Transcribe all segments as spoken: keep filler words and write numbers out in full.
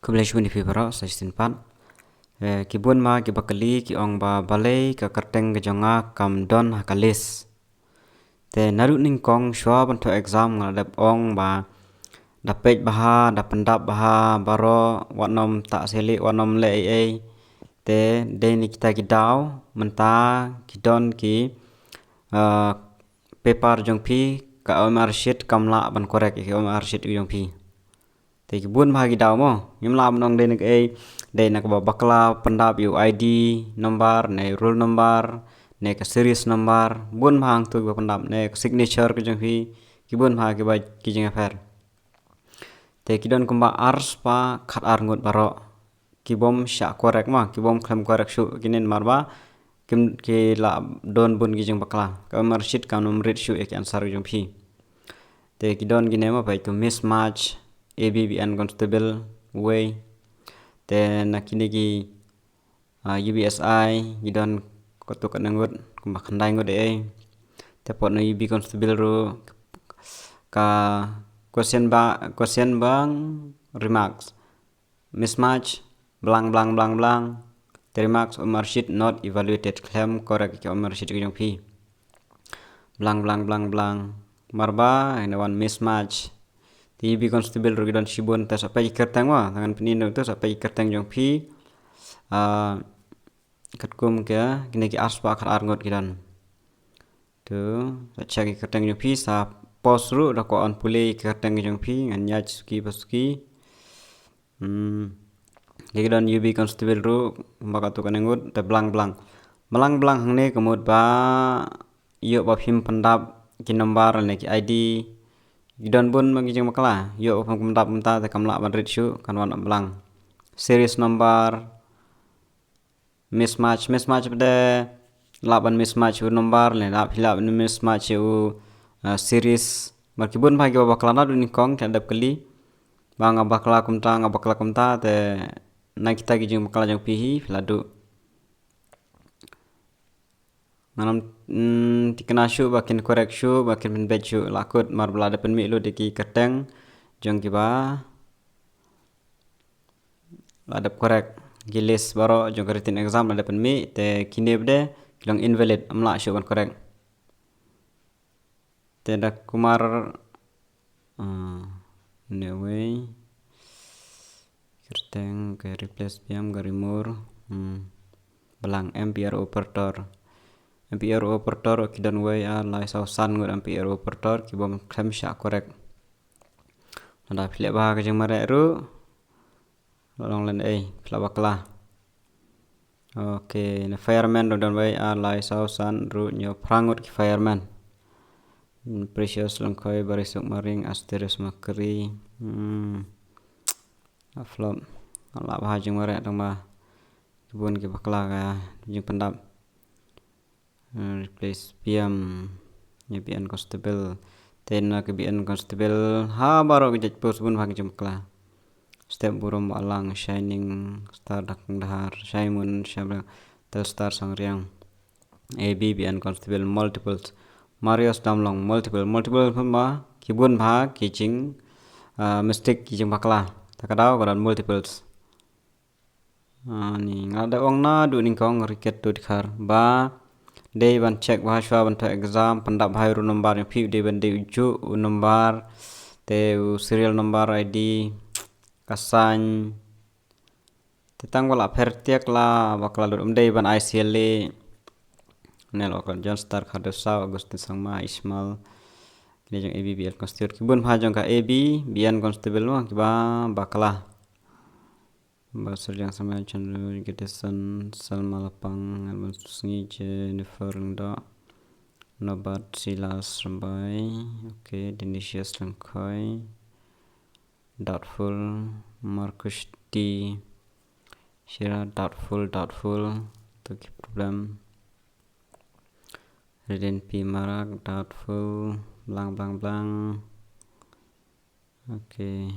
Khublei shibun ïa phi baroh sa shisien pat. Eh, ki bun ma ki ba kylli ki ong ba balei ka kyrteng ka jong nga kam don ha ka list. Te naduh nyngkong shuwa ban thoh exam nga la dep ong ba da peit bha, da pyndap bha baroh, wat nym tah sylli, wat nym leh ei ei. Te dei na kita ki daw mynta ki don ki, ah, paper jong phi, ka O M R sheet kam lah ban correct ïa ki O M R sheet jong phi. Te ki bun bha ki daw mo. Ngim lah ban ong dei na kaei, dei na kaba bakla pyndap ïa u I D number, ne roll number, ne ka series number. Bun bha hangto kiba pyndap, ne ka signature ka jong phi. Ki bun bha kiba ki jingïapher. Te ki don kumba arspah khatar ngut baroh. Ki bym shah correct ma, ki bym khlem correct shuh kine namar ba kim, ki la don bun ki jingbakla. Ka O M R sheet kam nym rit shuh ïa ki answer jong phi. Te ki don kine ma, peit to mismatch, A B B N Constable wei. Te na kine ki, ah, U B S I ki don katto katne ngut, kumba khyndai ngut ei. Te pat na U B Constable ruh ka question ba, question bank remarks. Mismatch, blank, blank, blank, blank. Te remarks, O M R sheet not evaluated, khlem correct ki O M R sheet ki jong phi. Blank, blank, blank, blank. Namar ba hynda wan mismatch. Te U B Constable ruh ki don shibun, te sa peit ki kyrteng wa, tang ngan pyni ruh, te sa peit ki kyrteng jong phi. Ah, katkum ka, kine ki arspah khatar ngut ki don. To, sa check ki kyrteng jong phi, sa pause ruh, da kwah yn pule ki kyrteng jong phi, ngan ïaid suki pa suki. Hmm. Ki don U B Constable ruh, kumba katto katne ngut, te blank, blank. Blank, blank hangne ka mut ba ïoh ba phim pyndap ki number ne ki I D. Ki don bun ma ki jingbakla. Ïoh ba phim pyndap mynta te kam lah ban rit shuh, kan wan blank. Series number, mismatch, mismatch ba dei lah ban mismatch u number, ne lah phi lah ban mismatch u, uh, series. Namar ki bun bha kiba bakla naduh nyngkong ki la dep kylli ba nga bakla kumta, nga bakla kumta, te na kita ki jingbakla jong phi hi phi la duh. Ngan ym, mm, thikna shuh ba kin correct shuh, ba kin pynbeit shuh, la kut namar ba la dep pynmih lut ïa ki kyrteng jong kiba la dep correct. Ki list baroh jong ka written exam la dep pynmih, te kine ba dei ki long invalid, ym lah shuh ban correct. Te da kumar, ah, ne wei. Kyrteng ka replace biang ka remove. Hmm. Blank, M P R operator. M P R operator ki don wei ar lai saw san ngut M P R operator ki bym khlem shah correct. Lada phi leh bha ka jingmareh ruh, la long lehnohei, phi la bakla. Ok, na fireman ruh don wei ar lai saw san ruh hynñiew phra ngut ki fireman. Hmm, Precious Lyngkhoi, Barisuk Maring, Asterius Makri. Hmm. Flop. Lah bha jingmareh tang ba ki bun ki bakla ka jingpyndap. Hmm, replace P M, ïa B N Constable. Te na ka B N Constable ha baroh ka jait post bun bha ki jingbakla. Step Burom Balang, Shining Star Dakdahar, Shaimun Shablang, Telstar Sangriang. A B B N Constable multiples. Marius Damlong multiple, multiple pun ba ki bun bha ki jing, ah, mistake ki jingbakla. Ta ka daw ka don multiples. Ah, ni nga da ong naduh nyngkong riket tu dkhar ba dei ban check bha shuwa ban thoh exam, pyndap bha ïa u number jong phi, dei ban dei u juh u number, te u serial number I D, ka sign. Te tang ba la pher tiak la bakla lut, ym dei ban ai siali. Ne la bakla John Star Khadewsaw, Augustine Sangma, Ismail. Kine jong A B B L Constable, ki bun bha jong ka A B B N Constable mo kiba bakla. Ba Surjang Samuel, Chandru Giteson, Salma Lapang, Alban Susngi, Jennifer Lyngdoh, Nobat Silas Rymbai, okay, Denisius Lyngkhoi, doubtful, Marcus T Shira, doubtful, doubtful, to ki problem. Riden P Marak, doubtful, blank, blank, blank. Okay.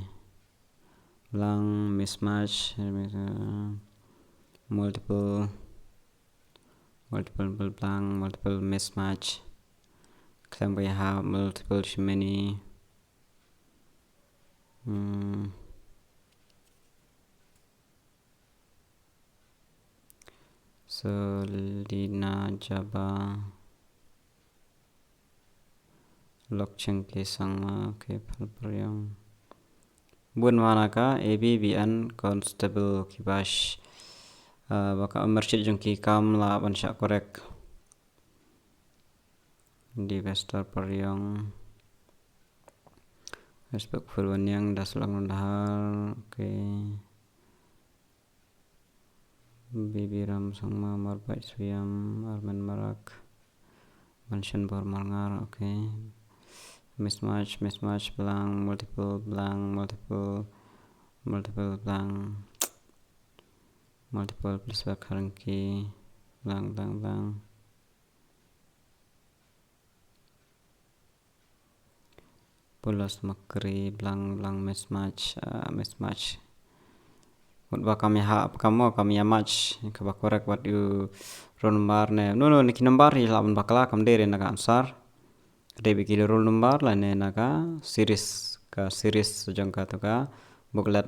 Blank, mismatch, uh, multiple, multiple, blank, multiple, mismatch. Khlem ba ïa ha multiple, too many. Hmm. Solina Jaba. Lokcheng K Sangma, okay, Phalpariong. Bun mana ka A B B N Constable ki bash. Uh, baka emergency jong ki kam lah ban shah korek. Di Bester Pariong. Respectful Wanyang, Daslang Nundahar, okay. Bibi Ram Sangma, Marbait Suyam, Armen Marak, Manshan Bor Marngar, okay. Mismatch, mismatch, blank, multiple, blank, multiple, multiple, blank, multiple, plus back, Harangki, blank, blank, blank. Pulos Makri, blank, blank, mismatch, uh, mismatch. Mut ba kam ïa ha, kam mo, kam ïa match, kaba korek wat ïa u roll number ne. No, no, ne ki number hi lah ban bakla, kam dei re na ka answer. Dei biki roll number lane na ka series, ka series jong ka tu ka booklet.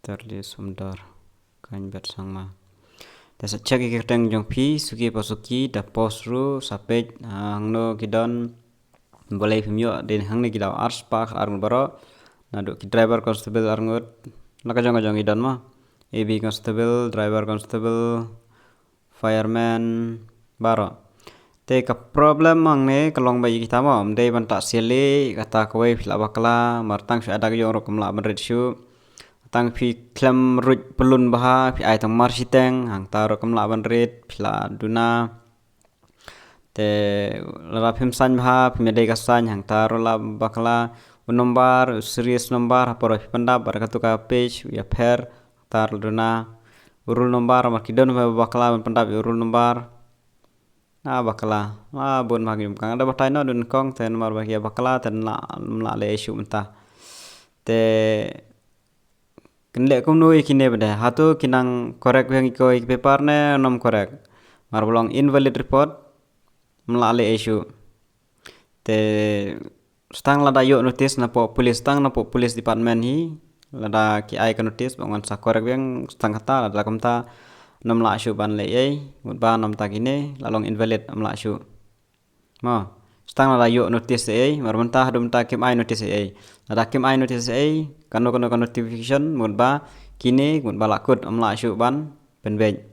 Tarli Sumdor, Kaiñ Bet Sangma. Te sa check ïa ki kyrteng jong phi, suki pa suki, da post ruh, sa peit, ha, hangno ki don, balei phim ïoh, dei hangne ki dau ar spah, ar ngut baroh, naduh ki driver constable ar ngut, la ka jong ka jong ki don mo, A B constable, driver constable, fireman, baroh. Te ka problem hangne ka long ba ïa kita mo, ym dei ban ta siali, kata kawei phi lah bakla, mar tang shu adak ïong ruh kam lah ban rit shu. Tang phi khlem ruh pylun bha, phi ai tang mar shiteng, hangta ruh kam lah ban rit, phi lah duna. Te lada phim sain bha, phim ïadei ka sain, hangta ruh lah bakla, u number, u series number, ha por phi pyndap, bad katu ka page, u ïapher, hangta ruh duna. U roll number, mar ki don bha bakla, ban pyndap, u roll number. Ah, bakla. Ah, bun bha ki jumkang. Da batai no dun kong, te namar ba ki bakla, te la, la leh issue mynta. Te, kin leh kumno ïa kine bad. Hato ki nang correct biang ïa ki paper ne, ym correct. Mar ba long invalid report, ym lah leh issue. Te, Tang lada ïoh notice napoh police, tang napoh police department hi, lada ki ai ka notice, ba ngan sa correct biang, tang kata, lada kumta, ym lah shuh ban leh ei, mut ba namta kine, la long invalid, ym lah shuh. Mo, tang lada ïoh notice ei, mar mynta, haduh mynta kim ai notice ei. Lada kim ai notice ei, kano kano ka notification, mut ba, kine, mut ba la kut, ym lah shuh ban, pynbeit.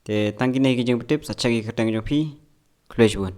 Te tang kine ki jingpyntip, sa check ïa ki kyrteng jong phi, khublei shibun.